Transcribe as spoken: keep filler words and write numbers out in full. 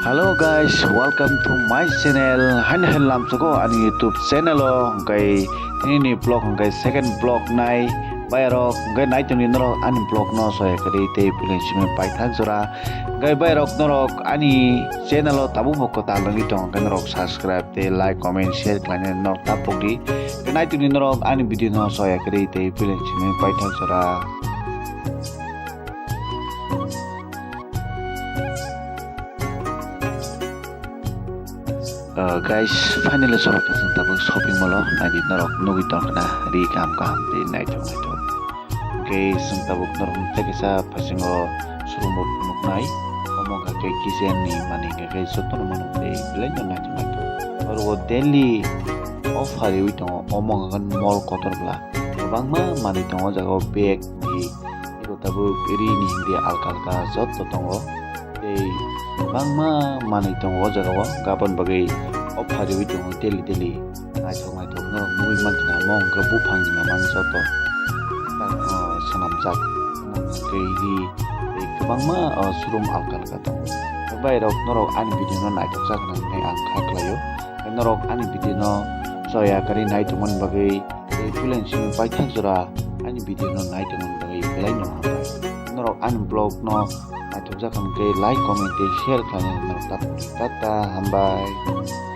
Hello guys, welcome to my channel. Haino haino lamsogo ani YouTube channel o, hwnkhe tini ni vlog hwnkhe second vlog nai. Bai rok hwnkhe nai tongdi norok ani vlog no soya kwrwi tei puileng simi paithak jora. Hwnkhe bai rok norok ani channel o tabuk bo kwtal wngwi tong hwnkhe norok subscribe tei like, comment, share khlaina norok ta pokdi. Hwnkhe nai tongdi norok ani video no soya kwrwi tei puileng simi paithak jora. Uh, guys, finally sobaikha chwng tabuk shopping mall o, naidi norok nugwi tongkha na ri kaham kaham tei naithok naithok. Hwnkhe chwng tabuk norok tei kaisa phasingo showroom o nuknai, omo hwnkha khe kitchen ni manwi hwnkha khe jotono mano tei belai no naithok naithok. Oro o daily offer riwi tongo, omo hwnkha khe mall kotor bwla kwbangma manwi tongo o jaga o bag ni. Iro tabuk ri ni hindi alka alka joto tongo. Tei kwbangma manwi tongo o jaga o, gabon bagwi offer riwi tongo daily daily. Naithok naithok norok nugwi mankha na omo hwnkhe buphang ni mamang joto. Tak, ah, swnamjak. Omo hwnkhe ri tei kwbangma, ah, showroom alka alka tongo. Bai rok norok ani video no naithok jak nang hinwi ang kha khlaio. Norok ani video no soya kwrwi nai tongmani bagwi tei puileng simi paithak jora ani video no nai tongmani bagwi belai no hambai. Norok ani vlog no naithok jak hwnkhe like, comment tei share khlainai norok ta pokdi. Tata, hambai.